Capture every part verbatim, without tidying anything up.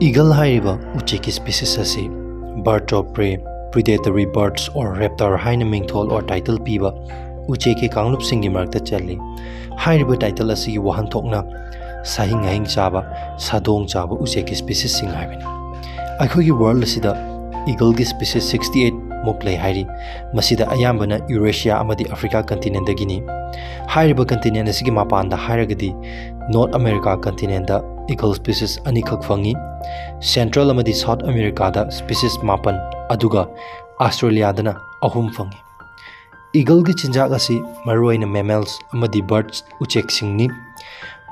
Eagle ꯍꯥꯏꯔꯤꯕ ꯎꯆꯦꯛꯀꯤ species ꯑꯁꯤ bird of prey, predatory birds or raptor ꯍꯥꯏꯅ ꯃꯤꯡꯊꯣꯜ or title ꯄꯤꯕ ꯎꯆꯦꯛꯀꯤ ꯀꯥꯡꯂꯨꯞꯁꯤꯡꯒꯤ ꯃꯔꯛꯇ ꯆꯜꯂꯤ꯫ ꯍꯥꯏꯔꯤꯕ title ꯑꯁꯤꯒꯤ ꯋꯥꯍꯟꯊꯣꯛꯅ ꯁꯥꯍꯤꯡ ꯉꯥꯍꯤꯡ ꯆꯥꯕ, ꯁꯥꯗꯣꯡ ꯆꯥꯕ ꯎꯆꯦꯛꯀꯤ speciesꯁꯤꯡ ꯍꯥꯏꯕꯅꯤ꯫ ꯑꯩꯈꯣꯏꯒꯤ world ꯑꯁꯤꯗ eagleꯒꯤ species sixty eight ꯃꯨꯛ ꯂꯩ ꯍꯥꯏꯔꯤ꯫ ꯃꯁꯤꯗ ꯑꯌꯥꯝꯕꯅ Eurasia ꯑꯃꯗꯤ Africa continentꯗꯒꯤꯅꯤ꯫ ꯍꯥꯏꯔꯤꯕ continent ꯑꯁꯤꯒꯤ ꯃꯄꯥꯟꯗ ꯍꯥꯏꯔꯒꯗꯤ North America continentꯗ eagle species ꯑꯅꯤꯈꯛ ꯐꯪꯉꯤ꯫ Central ꯑꯃꯗꯤ South Americaꯗ species ꯃꯥꯄꯟ, ꯑꯗꯨꯒ Australiaꯗꯅ ꯑꯍꯨꯝ ꯐꯪꯉꯤ꯫ Eagleꯒꯤ ꯆꯤꯟꯖꯥꯛ ꯑꯁꯤ ꯃꯔꯨꯑꯣꯏꯅ mammals ꯑꯃꯗꯤ birds ꯎꯆꯦꯛꯁꯤꯡꯅꯤ꯫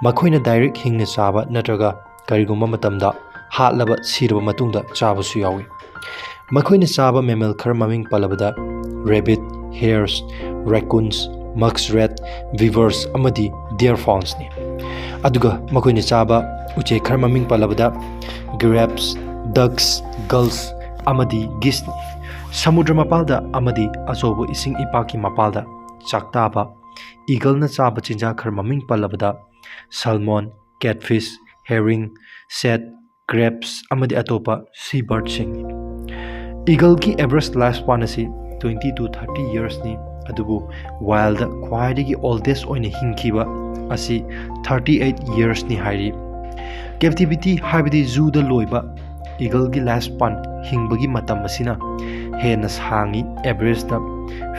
ꯃꯈꯣꯏꯅ direct ꯍꯤꯡꯅ ꯆꯥꯕ ꯅꯠꯇ꯭ꯔꯒ ꯀꯔꯤꯒꯨꯝꯕ ꯃꯇꯝꯗ ꯍꯥꯠꯂꯕ ꯁꯤꯔꯕ ꯃꯇꯨꯡꯗ ꯆꯥꯕꯁꯨ ꯌꯥꯎꯏ꯫ ꯃꯈꯣꯏꯅ ꯆꯥꯕ mammal ꯈꯔ ꯃꯃꯤꯡ ꯄꯜꯂꯕꯗ rabbit, hares, raccoons, muskrat, beavers ꯑꯃꯗꯤ deer fawnsꯅꯤ꯫ ꯑꯗꯨꯒ ꯃꯈꯣꯏꯅ ꯆꯥꯕ ꯎꯆꯦꯛ ꯈꯔ ꯃꯃꯤꯡ ꯄꯜꯂꯕꯗ giraffes, ducks, gulls ꯑꯃꯗꯤ geeseꯅꯤ꯫ ꯁꯃꯨꯗ꯭ꯔ ꯃꯄꯥꯜꯗ ꯑꯃꯗꯤ ꯑꯆꯧꯕ ꯏꯁꯤꯡ ꯏꯄꯥꯛꯀꯤ ꯃꯄꯥꯜꯗ ꯆꯥꯛꯇꯥꯕ eagleꯅ ꯆꯥꯕ ꯆꯤꯟꯖꯥꯛ ꯈꯔ ꯃꯃꯤꯡ ꯄꯜꯂꯕꯗ salmon, catfish, herring, shad, crabs ꯑꯃꯗꯤ ꯑꯇꯣꯞꯄ seabirdꯁꯤꯡ꯫ Eagleꯒꯤ average lifespan ꯑꯁꯤ twenty to thirty yearsꯅꯤ, ꯑꯗꯨꯕꯨ wildꯗ ꯈ꯭ꯋꯥꯏꯗꯒꯤ oldest ꯑꯣꯏꯅ ꯍꯤꯡꯈꯤꯕ ꯑꯁꯤ thirty eight yearsꯅꯤ ꯍꯥꯏꯔꯤ꯫ Captivity ꯍꯥꯏꯕꯗꯤ zooꯗ ꯂꯣꯏꯕ eagleꯒꯤ lifespan, ꯍꯤꯡꯕꯒꯤ ꯃꯇꯝ ꯑꯁꯤꯅ ꯍꯦꯟꯅ ꯁꯥꯡꯏ, averageꯗ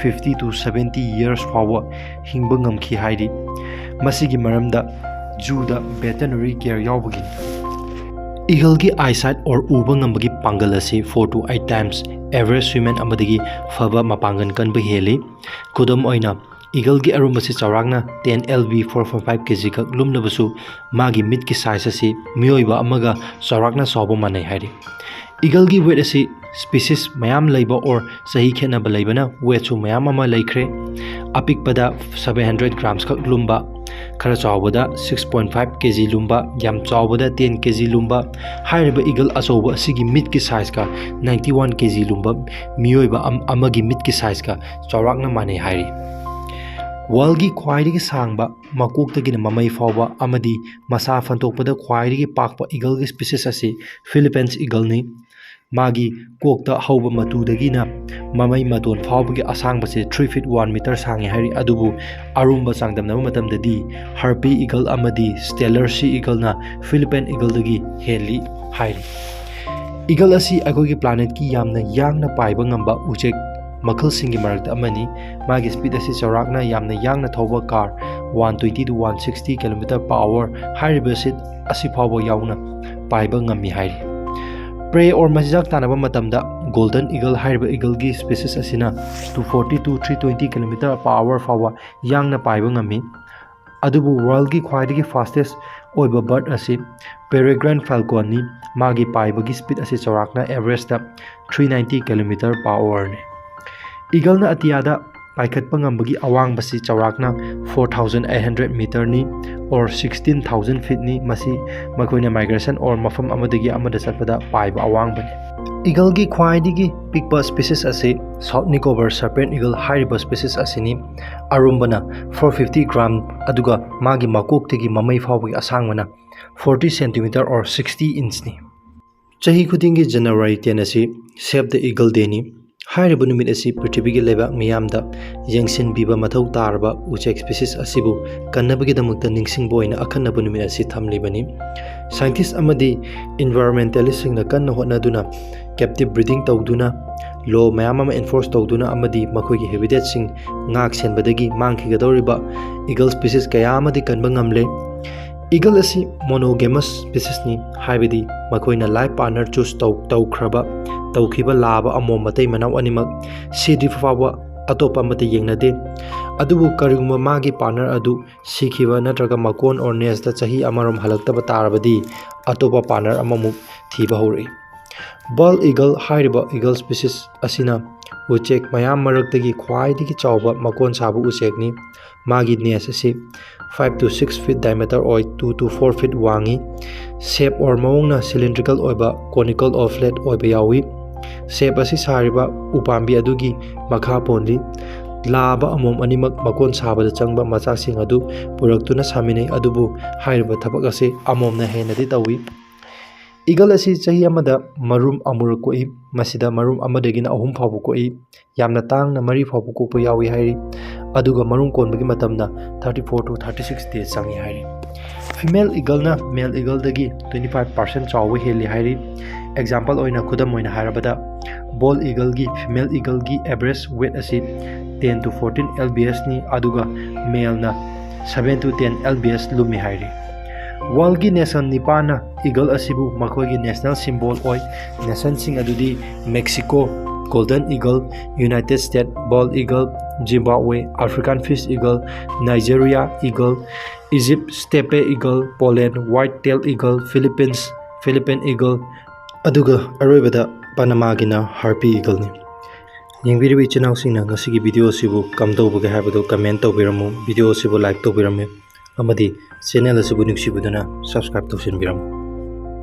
fifty to seventy years ꯐꯥꯎꯕ ꯍꯤꯡꯕ ꯉꯝꯈꯤ ꯍꯥꯏꯔꯤ꯫ ꯃꯁꯤꯒꯤ ꯃꯔꯝꯗ zooꯗ veterinary care ꯌꯥꯎꯕꯒꯤꯅꯤ꯫ Eagleꯒꯤ eyesight or ꯎꯕ ꯉꯝꯕꯒꯤ ꯄꯥꯡꯒꯜ ꯑꯁꯤ four to eight times average human ꯑꯃꯗꯒꯤ ꯐꯕ ꯃꯄꯥꯡꯒꯜ ꯀꯟꯕ ꯍꯦꯜꯂꯤ꯫ ꯈꯨꯗꯝ ꯑꯣꯏꯅ, eagleꯒꯤ ꯑꯔꯨꯝꯕꯁꯤ ꯆꯥꯎꯔꯥꯛꯅ ten lb, four point five kg ꯈꯛ ꯂꯨꯝꯂꯕꯁꯨ, ꯃꯥꯒꯤ ꯃꯤꯠꯀꯤ size ꯑꯁꯤ ꯃꯤꯑꯣꯏꯕ ꯑꯃꯒ ꯆꯥꯎꯔꯥꯛꯅ ꯆꯥꯎꯕ ꯃꯥꯟꯅꯩ ꯍꯥꯏꯔꯤ꯫ Eagleꯒꯤ weight ꯑꯁꯤ species ꯃꯌꯥꯝ ꯂꯩꯕ or ꯆꯍꯤ ꯈꯦꯠꯅꯕ ꯂꯩꯕꯅ weightꯁꯨ ꯃꯌꯥꯝ ꯑꯃ ꯂꯩꯈ꯭ꯔꯦ꯫ ꯑꯄꯤꯛꯄꯗ seven hundred grams ꯈꯛ ꯂꯨꯝꯕ, ꯈꯔ ꯆꯥꯎꯕꯗ six point five kg ꯂꯨꯝꯕ, ꯌꯥꯝ ꯆꯥꯎꯕꯗ ten kg ꯂꯨꯝꯕ꯫ ꯍꯥꯏꯔꯤꯕ eagle ꯑꯆꯧꯕ ꯑꯁꯤꯒꯤ ꯃꯤꯠꯀꯤ sizeꯀ ninety one kg ꯂꯨꯝꯕ ꯃꯤꯑꯣꯏꯕ ꯑꯝ-, ꯑꯃꯒꯤ ꯃꯤꯠꯀꯤ sizeꯀ ꯆꯥꯎꯔꯥꯛꯅ ꯃꯥꯟꯅꯩ ꯍꯥꯏꯔꯤ꯫ Worldꯒꯤ ꯈ꯭ꯋꯥꯏꯗꯒꯤ ꯁꯥꯡꯕ, ꯃꯀꯣꯛꯇꯒꯤꯅ ꯃꯃꯩ ꯐꯥꯎꯕ ꯑꯃꯗꯤ ꯃꯁꯥ ꯐꯟꯗꯣꯛꯄꯗ ꯈ꯭ꯋꯥꯏꯗꯒꯤ ꯄꯥꯛꯄ eagleꯒꯤ species ꯑꯁꯤ Philippines eagleꯅꯤ꯫ ꯃꯥꯒꯤ ꯀꯣꯛꯇ ꯍꯧꯕ ꯃꯇꯨꯗꯒꯤꯅ ꯃꯃꯩ ꯃꯇꯣꯟ ꯐꯥꯎꯕꯒꯤ ꯑꯁꯥꯡꯕꯁꯦ three feet one meter ꯁꯥꯡꯉꯤ ꯍꯥꯏꯔꯤ꯫ ꯑꯗꯨꯕꯨ ꯑꯔꯨꯝꯕ ꯆꯥꯡꯗꯝꯅꯕ ꯃꯇꯝꯗꯗꯤ Harpy eagle ꯑꯃꯗꯤ Steller Sea eagleꯅ Philippine eagleꯗꯒꯤ ꯍꯦꯜꯂꯤ ꯍꯥꯏꯔꯤ꯫ Eagle ꯑꯁꯤ ꯑꯩꯈꯣꯏꯒꯤ planetꯀꯤ ꯌꯥꯝꯅ ꯌꯥꯡꯅ ꯄꯥꯏꯕ ꯉꯝꯕ ꯎꯆꯦꯛ ꯃꯈꯜꯁꯤꯡꯒꯤ ꯃꯔꯛꯇ ꯑꯃꯅꯤ꯫ ꯃꯥꯒꯤ speed ꯑꯁꯤ ꯆꯥꯎꯔꯥꯛꯅ ꯌꯥꯝꯅ ꯌꯥꯡꯅ ꯊꯧꯕ car one twenty to one sixty kilometer per hour ꯍꯥꯏꯔꯤꯕ speed ꯑꯁꯤ ꯐꯥꯎꯕ ꯌꯥꯎꯅ ꯄꯥꯏꯕ ꯉꯝꯃꯤ ꯍꯥꯏꯔꯤ꯫ Prey or ꯃꯆꯤꯟꯖꯥꯛ ꯇꯥꯟꯅꯕ ꯃꯇꯝꯗ Golden eagle ꯍꯥꯏꯔꯤꯕ eagleꯒꯤ species ꯑꯁꯤꯅ two forty to three twenty kilometer per hour ꯐꯥꯎꯕ ꯌꯥꯡꯅ ꯄꯥꯏꯕ ꯉꯝꯃꯤ꯫ ꯑꯗꯨꯕꯨ worldꯒꯤ ꯈ꯭ꯋꯥꯏꯗꯒꯤ fastest ꯑꯣꯏꯕ bird ꯑꯁꯤ Peregrine falconꯅꯤ꯫ ꯃꯥꯒꯤ ꯄꯥꯏꯕꯒꯤ speed ꯑꯁꯤ ꯆꯥꯎꯔꯥꯛꯅ averageꯇ three ninety kilometer per hourꯅꯤ꯫ Eagleꯅ ꯑꯇꯤꯌꯥꯗ ꯄꯥꯏꯈꯠꯄ ꯉꯝꯕꯒꯤ ꯑꯋꯥꯡꯕꯁꯤ ꯆꯥꯎꯔꯥꯛꯅ four thousand eight hundred meterꯅꯤ, or sixteen thousand feetꯅꯤ꯫ ꯃꯁꯤ ꯃꯈꯣꯏꯅ migration or ꯃꯐꯝ ꯑꯃꯗꯒꯤ ꯑꯃꯗ ꯆꯠꯄꯗ ꯄꯥꯏꯕ ꯑꯋꯥꯡꯕꯅꯤ꯫ Eagleꯒꯤ ꯈ꯭ꯋꯥꯏꯗꯒꯤ ꯄꯤꯛꯄ species ꯑꯁꯤ South Nicobar Serpent eagle ꯍꯥꯏꯔꯤꯕ species ꯑꯁꯤꯅꯤ꯫ ꯑꯔꯨꯝꯕꯅ four fifty gram, ꯑꯗꯨꯒ ꯃꯥꯒꯤ ꯃꯀꯣꯛꯇꯒꯤ ꯃꯃꯩ ꯐꯥꯎꯕꯒꯤ ꯑꯁꯥꯡꯕꯅ forty centimeter or sixty inchꯅꯤ꯫ ꯆꯍꯤ ꯈꯨꯗꯤꯡꯒꯤ January ten ꯑꯁꯤ Save the Eagle Dayꯅꯤ꯫ ꯍꯥꯏꯔꯤꯕ ꯅꯨꯃꯤꯠ ꯑꯁꯤ ꯄ꯭ꯔꯤꯊꯤꯕꯤꯒꯤ ꯂꯩꯕꯥꯛ ꯃꯤꯌꯥꯝꯗ ꯌꯦꯡꯁꯤꯟꯕꯤꯕ ꯃꯊꯧ ꯇꯥꯔꯕ ꯎꯆꯦꯛ species ꯑꯁꯤꯕꯨ ꯀꯟꯅꯕꯒꯤꯗꯃꯛꯇ ꯅꯤꯡꯁꯤꯡꯕ ꯑꯣꯏꯅ ꯑꯈꯟꯅꯕ ꯅꯨꯃꯤꯠ ꯑꯁꯤ ꯊꯝꯂꯤꯕꯅꯤ꯫ Scientist ꯑꯃꯗꯤ environmentalistꯁꯤꯡꯅ ꯀꯟꯅ ꯍꯣꯠꯅꯗꯨꯅ captive breeding ꯇꯧꯗꯨꯅ, law ꯃꯌꯥꯝ ꯑꯃ enforce ꯇꯧꯗꯨꯅ ꯑꯃꯗꯤ ꯃꯈꯣꯏꯒꯤ habitatꯁꯤꯡ ꯉꯥꯛ ꯁꯦꯟꯕꯗꯒꯤ ꯃꯥꯡꯈꯤꯒꯗꯧꯔꯤꯕ eagle species ꯀꯌꯥ ꯑꯃꯗꯤ ꯀꯟꯕ ꯉꯝꯂꯦ꯫ Eagle ꯑꯁꯤ monogamous speciesꯅꯤ, ꯍꯥꯏꯕꯗꯤ ꯃꯈꯣꯏꯅ life partner choose ꯇꯧ-, ꯇꯧꯈ꯭ꯔꯕ, ꯇꯧꯈꯤꯕ ꯂꯥꯕ ꯑꯃꯣꯝ ꯃꯇꯩ ꯃꯅꯥꯎ ꯑꯅꯤꯃꯛ ꯁꯤꯗ꯭ꯔꯤ ꯐꯥꯎꯕ ꯑꯇꯣꯞꯄ ꯑꯃꯠꯇ ꯌꯦꯡꯅꯗꯦ꯫ ꯑꯗꯨꯕꯨ ꯀꯔꯤꯒꯨꯝꯕ ꯃꯥꯒꯤ partner ꯑꯗꯨ ꯁꯤꯈꯤꯕ ꯅꯠꯇ꯭ꯔꯒ ꯃꯀꯣꯟ or nestꯇ ꯆꯍꯤ ꯑꯃꯔꯣꯝ ꯍꯜꯂꯛꯇꯕ ꯇꯥꯔꯕꯗꯤ, ꯑꯇꯣꯞꯄ partner ꯑꯃꯃꯨꯛ ꯊꯤꯕ ꯍꯧꯔꯛꯏ꯫ Bald eagle ꯍꯥꯏꯔꯤꯕ eagle species ꯑꯁꯤꯅ ꯎꯆꯦꯛ ꯃꯌꯥꯝ ꯃꯔꯛꯇꯒꯤ ꯈ꯭ꯋꯥꯏꯗꯒꯤ ꯆꯥꯎꯕ ꯃꯀꯣꯟ ꯁꯥꯕ ꯎꯆꯦꯛꯅꯤ꯫ ꯃꯥꯒꯤ nest ꯑꯁꯤ five to six feet diameter ꯑꯣꯏ, two to four feet ꯋꯥꯡꯉꯤ꯫ Shape or ꯃꯑꯣꯡꯅ cylindrical ꯑꯣꯏꯕ, conical or flat ꯑꯣꯏꯕ ꯌꯥꯎꯏ꯫ Shape ꯑꯁꯤ ꯁꯥꯔꯤꯕ ꯎꯄꯥꯝꯕꯤ ꯑꯗꯨꯒꯤ ꯃꯈꯥ ꯄꯣꯜꯂꯤ꯫ ꯂꯥꯕ ꯑꯃꯣꯝ ꯑꯅꯤꯃꯛ ꯃꯀꯣꯟ ꯁꯥꯕꯗ ꯆꯪꯕ ꯃꯆꯥꯛꯁꯤꯡ ꯑꯗꯨ ꯄꯨꯔꯛꯇꯨꯅ ꯁꯥꯃꯤꯟꯅꯩ, ꯑꯗꯨꯕꯨ ꯍꯥꯏꯔꯤꯕ ꯊꯕꯛ ꯑꯁꯤ ꯑꯃꯣꯝꯅ ꯍꯦꯟꯅꯗꯤ ꯇꯧꯏ꯫ Eagle ꯑꯁꯤ ꯆꯍꯤ ꯑꯃꯗ ꯃꯔꯨꯝ ꯑꯃꯨꯔꯛ ꯀꯣꯛꯏ꯫ ꯃꯁꯤꯗ ꯃꯔꯨꯝ ꯑꯃꯗꯒꯤꯅ ꯑꯍꯨꯝ ꯐꯥꯎꯕ ꯀꯣꯛꯏ꯫ ꯌꯥꯝꯅ ꯇꯥꯡꯅ ꯃꯔꯤ ꯐꯥꯎꯕ ꯀꯣꯛꯄ ꯌꯥꯎꯏ ꯍꯥꯏꯔꯤ꯫ ꯑꯗꯨꯒ ꯃꯔꯨꯝ ꯀꯣꯟꯕꯒꯤ ꯃꯇꯝꯗ thirty four to thirty six days ꯆꯪꯏ ꯍꯥꯏꯔꯤ꯫ Female eagleꯅ male eagleꯗꯒꯤ twenty five percent ꯆꯥꯎꯕ ꯍꯦꯜꯂꯤ ꯍꯥꯏꯔꯤ꯫ Example ꯑꯣꯏꯅ, ꯈꯨꯗꯝ ꯑꯣꯏꯅ ꯍꯥꯏꯔꯕꯗ, bald eagleꯒꯤ female eagleꯒꯤ average weight ꯑꯁꯤ ten to fourteen lbsꯅꯤ, ꯑꯗꯨꯒ maleꯅ seven to ten lbs ꯂꯨꯝꯃꯤ ꯍꯥꯏꯔꯤ꯫ Worldꯒꯤ nation ꯅꯤꯄꯥꯟꯅ eagle ꯑꯁꯤꯕꯨ ꯃꯈꯣꯏꯒꯤ national symbol ꯑꯣꯏ꯫ Nationꯁꯤꯡ ꯑꯗꯨꯗꯤ Mexico, golden eagle, United States, bald eagle, Zimbabwe, African fish eagle, Nigeria, eagle, Egypt, steppe eagle, Poland, white-tailed eagle, Philippines, Philippine eagle, ꯑꯗꯨꯒ ꯑꯔꯣꯏꯕꯗ ꯄꯅꯃꯥꯒꯤꯅ harpy eagleꯅꯤ꯫ ꯌꯦꯡꯕꯤꯔꯤꯕ ꯏꯆꯤꯟ ꯏꯅꯥꯎꯁꯤꯡꯅ ꯉꯁꯤꯒꯤ video ꯑꯁꯤꯕꯨ ꯀꯝꯗꯧꯕꯒꯦ ꯍꯥꯏꯕꯗꯨ comment ꯇꯧꯕꯤꯔꯝꯃꯨ, video ꯑꯁꯤꯕꯨ like ꯇꯧꯕꯤꯔꯝꯃꯨ, ꯑꯃꯗꯤ channel ꯑꯁꯤꯕꯨ ꯅꯨꯡꯁꯤꯕꯤꯗꯨꯅ subscribe ꯇꯧꯁꯤꯟꯕꯤꯔꯝꯃꯨ꯫